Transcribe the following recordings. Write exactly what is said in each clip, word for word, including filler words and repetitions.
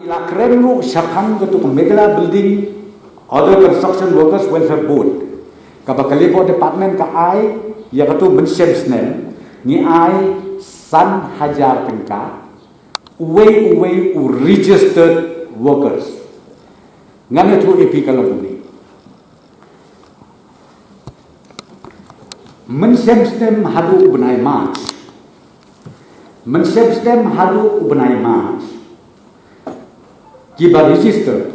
La kren ruh shaphang katu ka Meghalaya Building Other Construction Workers Welfare Board, kaba ka Labour Department ka ai ïa katu mynshem snem ngi ai san hajar tyngka uwei uwei u registered workers. Ngan ïathuh ïa phi ka long kumne. Mynshem snem haduh u bnai March. Mynshem snem haduh u bnai March, kiba register,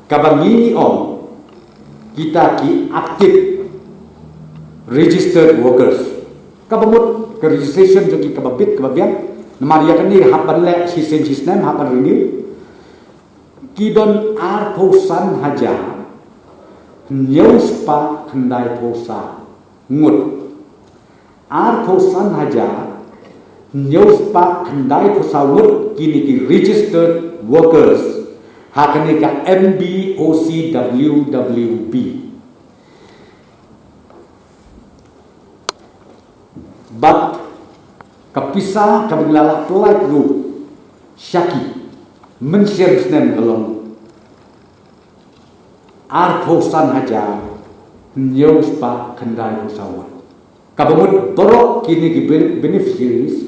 kaba ngi ong kita ki active registered workers. Kaba mut ka registration jong ki kaba bit kaba biang. Namar ïa kane hap ban leh shisien shisnem, hap ban renew. Ki don arphew san hajar hynñiew spah khyndai phew saw ngut. Arphew san hajar hynñiew spah khyndai phew saw ngut kine ki registered workers ha kane ka M B O C W W B. Bad ka pisa kaba ngi la lah pynlait ruh sha ki mynshem snem ka long arphew san hajar hynñiew spah khyndai phew saw ngut. Kaba mut baroh kine ki ben-, beneficiaries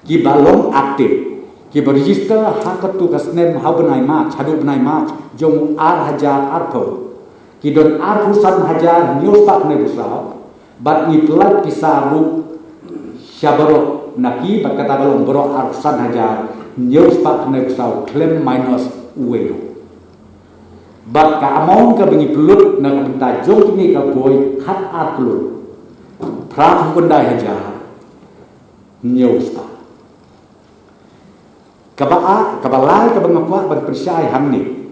kiba long active, kiba register ha katu ka snem ha u bnai March, haduh u bnai March jong u ar hajar arphew, ki don arphew san hajar hynñiew spah khyndai phew saw. Bad ngi pynlait pisa ruh sha baroh na ki, bad kata ka long baroh arphew san hajar hynñiew spah khyndai phew saw khlem minus uwei ruh. Bad ka amount kaba ngi pynlut na ka bynta jong kine ka boi khat ar klur phra phew khyndai hajar hynñiew spah. Kaba a, kaba lai kaba nga kwah ban pynshai hangne.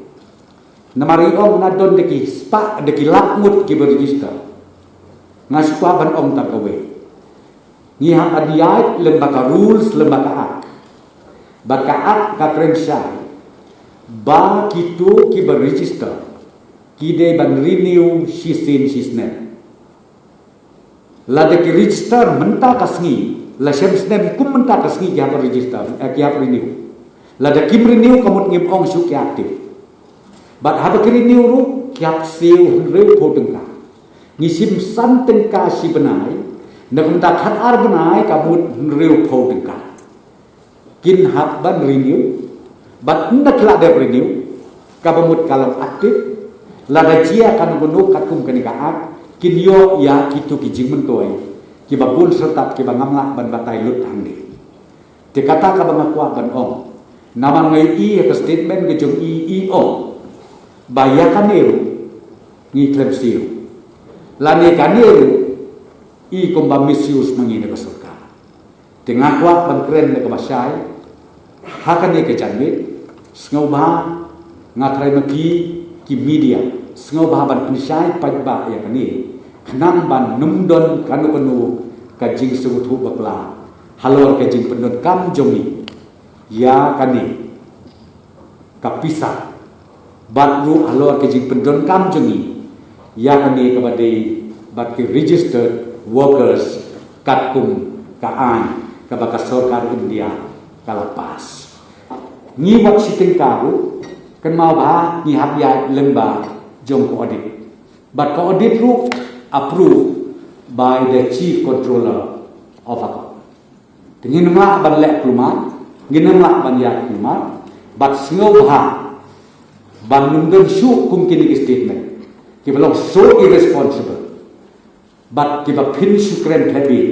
Namar i ong na don da ki spah, da ki lak ngut kiba register. Nga shu kwah ban ong tang kawei. Ngi hap ban ïaid lem bad ka rules, lem bad ka act. Bad ka act ka kren shai ba kito kiba register ki dei ban renew shisien shisnem. Lada ki register mynta ka sngi, la shem snem kum mynta ka sngi ki hap register, eh, ki hap renew. Lada kim renew ka mut ngim ong shuh ki active. Bad haba ki renew ruh ki hap siew hynriew phew tyngka. Ngi shim san tyngka shi bnai, na ka bynta khat ar bnai ka mut hynriew phew tyngka. Kin hap ban renew, bad ynda ki la dep renew, kaba mut ka long active, lada jia kano kano katkum kane ka act, kin ïoh ïa kito ki jingmyntoi kiba bun syrtap kiba ngam lah ban batai lut hangne. Te kata kaba nga kwah ban ong. Namar nga ïohi ha ka statement ka jong i, i ong ba ïa kane ruh ngi khlem siew. Lane kane ruh i kumba misuse ma ngi na ka sorkar. Te nga kwah ban kren da kaba shai ha kane ka janmiet, sngewbha nga trai ma phi ki media, sngewbha ban pynshai paidbah ïa kane, khnang ban ym don kano kano ka jingsngewthuh bakla halor ka jingpyndonkam jong ngi ïa kane ka pisa, bad ruh halor ka jingpyndonkam jong ngi ïa kane kaba dei bad ki registered workers katkum ka aiñ kaba ka sorkar India ka la pass. Ngi wat shiteng ka ruh, kynmaw ba ngi hap ïaid lyngba jong ka audit. Bad ka audit ruh approved by the Chief Controller of Account. Te ngin ym lah ban leh kulmar, ngin ym lah ban ïaid kulmar, bad sngewbha ban ym don shuh kum kine ki statement kiba long so irresponsible, bad kiba phin shu kren khlem bit,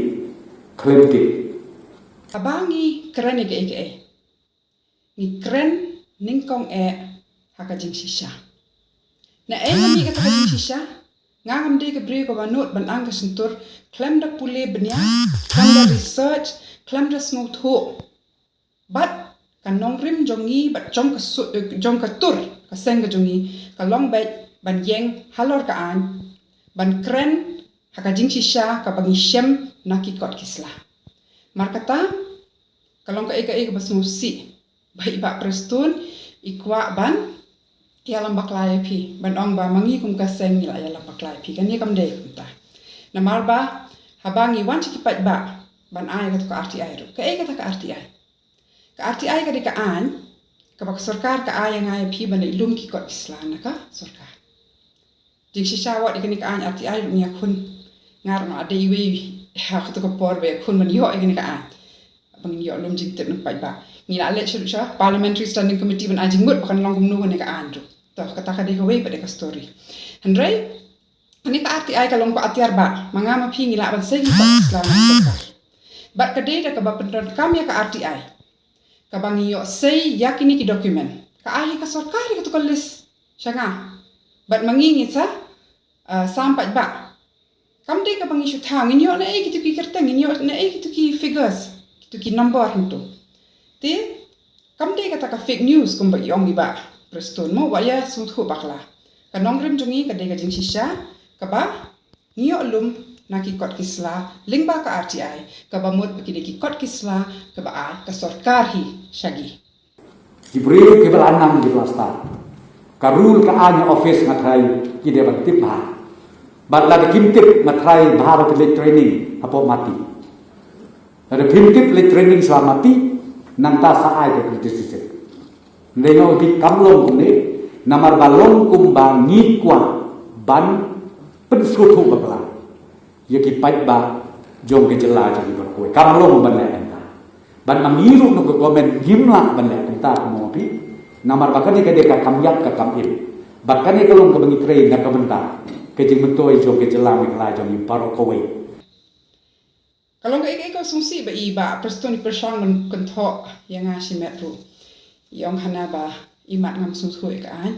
khlem tip. Haba ngi kren ïa kaei kaei, ngi kren nyngkong eh ha ka jingshisha. Na ei ngi kata ka jingshisha, nga ngam dei ka briew kaba nud ban ang ka shyntur khlem da pule bniah, khlem da research, khlem da sngewthuh. Bad ka nongrim jong ngi, bad jong ka su-, eh, jong ka tur ka seng ka jong ngi, ka long beit ban ïeng halor ka aiñ, ban kren ha ka jingshisha kaba ngi shem na ki kot ki sla. Markata, ka long kaei kaei kaba sngewsih ba i Bah Prestone i kwah ban ïalam bakla ïa phi, ban ong ba ma ngi kum ka seng ngi la ïalam bakla ïa phi. Kane kam dei kumta. Namar ba haba ngi wan sha ki paidbah ban ai kata ka R T I ruh. Kaei kata ka R T I? Ka R T I ka dei ka aiñ kaba ka sorkar ka ai ïa nga ïa phi ban leit lum ki kot ki sla na ka sorkar. Jingshisha wat ïa kane ka aiñ R T I ruh ngi ïakhun. Nga ruh nga la dei iwei ha kato ka por ba ïakhun ban ïoh ïa kane ka aiñ. Ba ngin ïoh lum jingtip na u paidbah. Ngi la leit sha, sha Parliamentary Standing Committee ban ai jingmut ba kan long kumno kane ka aiñ ruh. To, kata ka dei kawei pat ka story. Hynrei kane ka R T I ka long ka atiar ba ma nga ma phi ngi lah ban sei ki kot ki sla na ka sorkar. Bad ka dei da kaba pyndonkam ïa ka R T I kaba ngi ïoh sei ïa kine ki document. Ka ai hi ka sorkar ïa kato ka list sha nga. Bad ma ngi ngi sa, ah, sam paidbah. Kam dei kaba ngi shu thaw, ngin ïoh na ei kito ki kyrteng, ngin ïoh na ei kito ki figures, kito ki number hangto. Te kam dei kata ka fake news kumba i ong i Bah Prestone mo, wat ïa sngewthuh bakla. Ka nongrim jong ngi ka dei ka jingshisha kaba ngi ïoh lum na ki kot ki sla lyngba ka R T I, kaba mut ba ki dei ki kot ki sla kaba ai ka sorkar hi sha ki. Ki briew kiba la nang kiba la stad. Ka rule ka aiñ office nga trai ki dei ban tip bha. Bad lada kim tip nga trai bha ba ki leit training hapoh Mati. Lada kim tip leit training sha Mati, nangta sa ai ka criticism. Hynrei nga ong phi kam long kumne, namar ba long kumba ngi kwah ban pynsngewthuh bakla ïa ki paidbah jong ka jylla jong ngi baroh kawei. Kam long ban leh kumta. Bad ma ngi ruh na ka government ngim lah ban leh kumta kumno phi. Namar ba kane ka dei ka kam ïap ka kam im. Bad kane ka long kaba ngi trei na ka bynta ka jingmyntoi jong ka jylla Meghalaya jong ngi baroh kawei. Ka long kaei kaei ka sngewsih ba i Bah Prestone i pyrshang ban kynthoh ïa nga shimet ruh. I ong hana ba imat ngam sngewthuh ïa ka aiñ.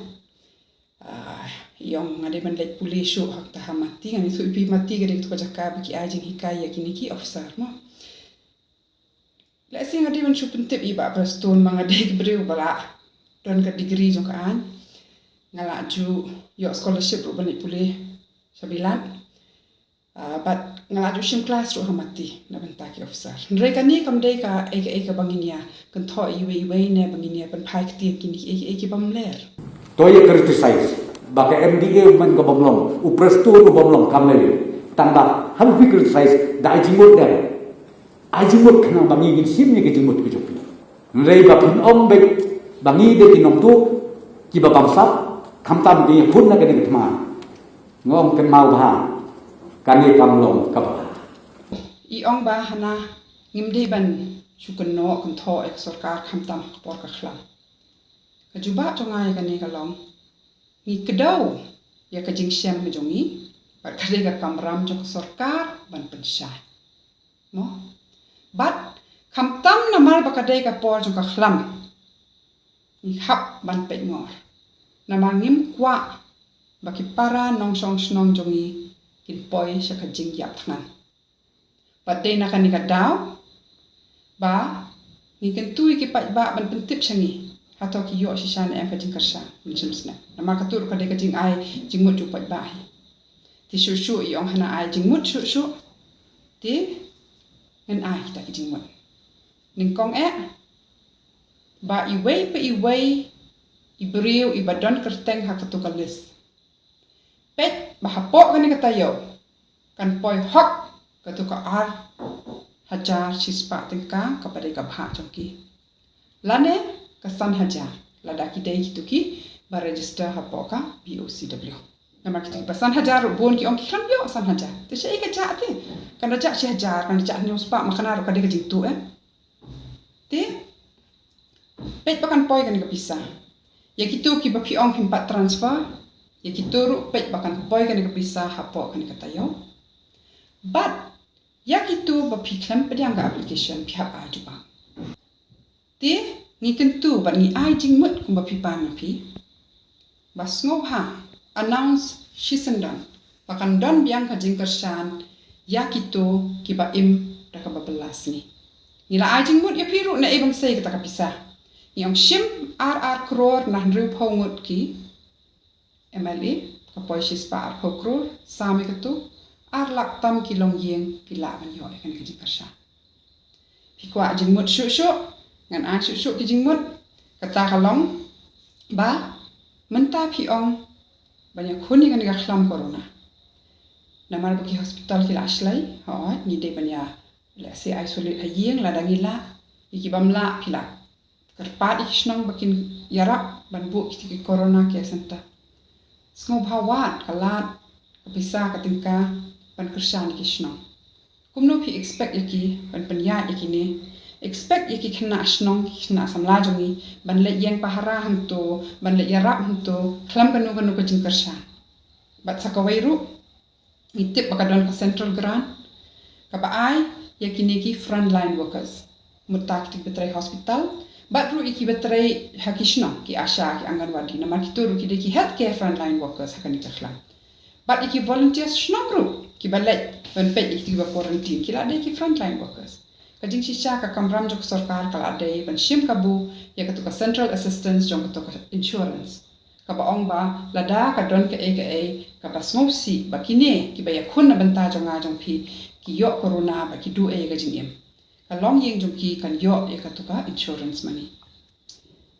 Ah, i ong nga dei ban leit pule shuh ha kata ha Mati, ngan ïathuh ïa phi Mati ka dei kato ka jaka ba ki ai jinghikai ïa kine ki officer mo. Lehse nga dei ban shu pyntip i Bah Prestone ba nga dei ka briew ba la don ka degree jong ka aiñ. Nga la ju ïoh scholarship ruh ban leit pule sha Bilat. Ah, bad nga la ju shim klas ruh ha Mati na bynta ki officer. Hynrei kane kam dei kaei kaei kaba ngin ïa kynthoh iwei iwei ne ba ngin ïa pynphai ktien kine kiei kiei ki bym ler. To ïa criticize ba ka M D A u man ka bym long, u Prestone u bym long, kam lei lei. Tang ba haba phi criticize da ai jingmut de. Ai jingmut khnang ba ngi ngin shim ïa ka jingmut ka jong phi. Hynrei ba phin ong beit ba ngi dei ki nongtuh kiba bamsap, khamtam ki ïakhun na kane ka thma. Nga ong kynmaw bha, kane kam long kaba bha. I ong ba hana ngim dei ban shu kynnoh kynthoh ïa ka sorkar khamtam ha ka por ka khlam. Ka jubab jong nga ïa kane ka long ngi kdew ïa ka jingshem ka jong ngi bad ka dei ka kamram jong ka sorkar ban pynshai. Mo? Bad khamtam namar ba ka dei ka por jong ka khlam, ngi hap ban peit ngor. Namar ngim kwah ba ki para nongshong shnong jong ngi kin poi sha ka jingïap thngan. Bad dei na kane ka daw ba ngi kyntu ïa ki paidbah ban pyntip sha ngi, hato ki ïoh shisha ne em ka jingkyrshan mynshem snem. Namar kato ruh ka dei ka jingai jingmut jong u paidbah hi. Te shuh shuh i ong hana ai jingmut shuh shuh. Te ngan ai kita ki jingmut. Nyngkong eh ba iwei pa iwei i briew iba don kyrteng ha kato ka list, peit ba hapoh kane ka taïew kan poi hok kato ka ar hajar shispah tyngka kaba dei ka bhah jong ki, lane ka san hajar lada ki dei kito kiba register hapoh ka P O C W. Namar kito kiba san hajar ruh bun ki ong ki khlem ïoh san hajar. Te shaei ka jah te? Kan da jah shi hajar, kan da jah hynñiew spah, ma kane ruh ka dei ka jingtuh eh. Te peit ba kan poi kane ka pisa. Ïa kito kiba phi ong phim pat transfer, ïa kito ruh peit ba kan poi kane ka pisa hapoh kane ka taïew. Bad ïa kito ba phi khlem pdiang ka application phi hap ai jubab. Te ngi kyntu bad ngi ai jingmut kumba phi pan ma phi. Ba sngewbha announce shisyndon ba kan don biang ka jingkyrshan ïa kito kiba im da kaba bylla sngi. Ngi la ai jingmut ïa phi ruh naei ban sei kata ka pisa. Ngi ong shim ar ar klur na hynriewphew ngut ki M L A, ka poi shispah arphew klur, sam ïa kato, ar lak tam ki longïing ki lah ban ïoh ïa kane ka jingkyrshan. Phi kwah jingmut shuh shuh, ngan ai shuh shuh ki jingmut. Kata ka long ba mynta phi ong ban ïakhun ïa kane ka khlam corona. Namar ba ki hospital ki la shlei, hooid ngi dei ban ïa, lehse, isolate ha ïing lada ngi lah, ïa ki bym lah phi lah Kyrpad ïa ki shnong ba kin ïarap ban buh kita ki corona care center. Sngewbha wad ka lad, ka pisa, ka tyngka ban kyrshan ïa ki shnong. Kumno phi expect ïa ki ban pynïaid ïa kine? Expect ïa ki khynnah shnong, ki khynnah samla jong ngi ban leit ïeng pahara hangto, ban leit ïarap hangto khlem kano kano ka jingkyrshan. Bad sa kawei ruh, ngi tip ba ka don ka central grant kaba ai ïa kine ki frontline workers. Mynta kito kiba trei hospital, bad ruh ïa kiba trei ha ki shnong, ki ASHA, ki Anganwadi, namar kito ruh ki dei ki healthcare frontline workers ha kane ka khlam. Bad ïa ki volunteers shnong ruh kiba leit ban peit ïa kito kiba quarantine, ki la dei ki frontline workers. Ka jingshisha, ka kamram jong ka sorkar ka la dei ban shim kabu ïa kato ka central assistance jong kato ka insurance, kaba ong ba lada ka don kaei kaei kaba sngewsih ba kine kiba ïakhun na bynta jong nga jong phi ki ïoh corona ba ki duh ei ïa ka jingim, ka longïing jong ki kan ïoh ïa kato ka insurance money.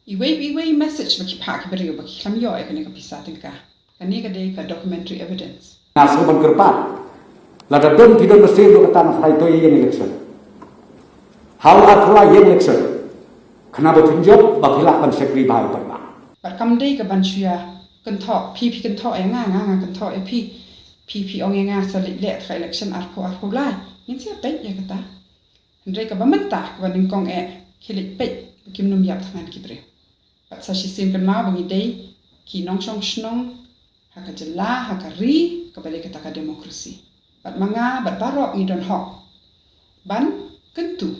Iwei pa iwei message ba ki phah ki briew ba ki khlem ïoh ïa kane ka pisa tyngka. Kane ka dei ka documentary evidence. Nga sngewbha ban kyrpad, lada don phi don ba sngewsih ruh, kata nga phai to ïa election. Hau ar phew lai ïa election. Khnang ba phin jop ba phi lah ban shakri bha ïa u paidbah. Bad kam dei ka ban shu ïa kynthoh, phi phi kynthoh ïa nga, nga nga kynthoh ïa phi. Phi phi ong ïa nga sa leit leh ha ka election ar phew ar phew lai. Ngin sa peit ïa kata. Hynrei kaba mynta, kaba nyngkong eh, khie leit peit ba kim nym ïap thngan ki briew. Bad sa shisien kynmaw ba ngi dei ki nongshong shnong ha ka jylla, ha ka ri kaba dei kata ka democracy. Bad ma nga bad baroh ngi don hok ban kyntu,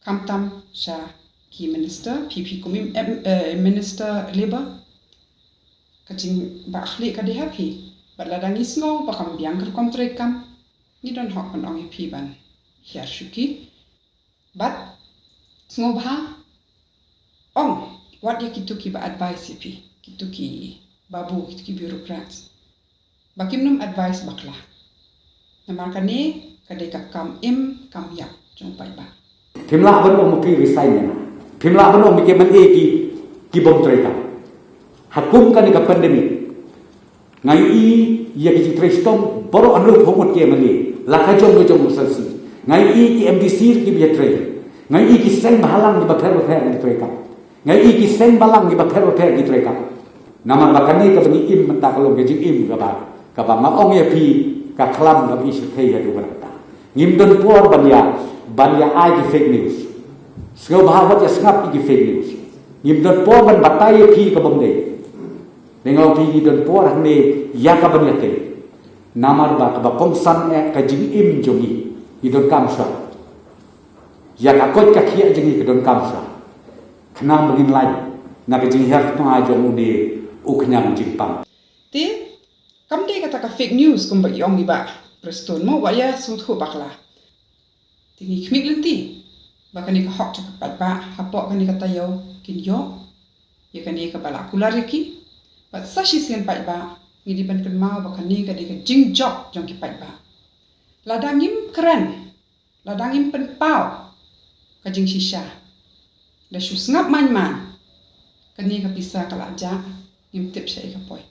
khamtam sha ki minister, phi phi kum im, em, eh, minister labour. Ka jingbah khlieh ka dei ha phi. Bad lada ngi sngew ba kam biang ka rukom treikam, ngi don hok ban ong ïa phi ban hiar shuki. Bad sngewbha ong wat ïa kito kiba advice ïa phi, kito ki babu, kito ki bureaucrats, ba kim nym advice bakla. Namar kane ka dei ka kam im kam ïap jong u paidbah. Phim lah ban ong ma phi resign ïa nga. Phim lah ban ong ba ki MLA ki, ki bym treikam. Ha kum kane ka pandemic, nga ïohi ïa ki jingtrei shitom baroh, hynriew phew ngut ki MLA, la ka jong ka jong ka constituency. Nga ïohi ki MDC kiba ïatrei. Nga ïohi ki seng bhalang kiba pher bapher ki treikam. Nga ïohi ki seng balang kiba pher bapher ki treikam. Namar ba kane kaba ngi im mynta ka long ka jingim kaba, kaba nga ong ïa phi, ka khlam kaba i shyrkhei haduh katta. Ngim don por ban ïa, ban ïa ai ki fake news. Sngewbha wat ïa sngap ïa ki fake news. Ngim don por ban batai ïa phi kaba ym dei. Dei nga ong phi, ngi don por hangne ïa ka ban ïatei. Namar ba kaba kongsan eh ka jingim jong ngi, ngi donkam shuwa. Ïa ka koit ka khiah jong ngi ka donkam shuwa. Khnang ba ngin lait na ka jinghiar thnga jong une u khñiang jingpang. Te kam dei kata ka fake news kumba i ong i Bah Prestone mo, wat ïa sngewthuh bakla. Te ngi khmih lynti ba kane ka hok jong ki paidbah hapoh kane ka taïew kin ïoh ïa kane kaba la kular ïa ki. Bad sa shisien paidbah, ngi dei ban kynmaw ba kane ka dei ka jingjop jong ki paidbah. Lada ngim kren, lada ngim pynpaw ka jingshisha, da shu sngap man man, kane ka pisa ka la jah, ngim tip shaei ka poi.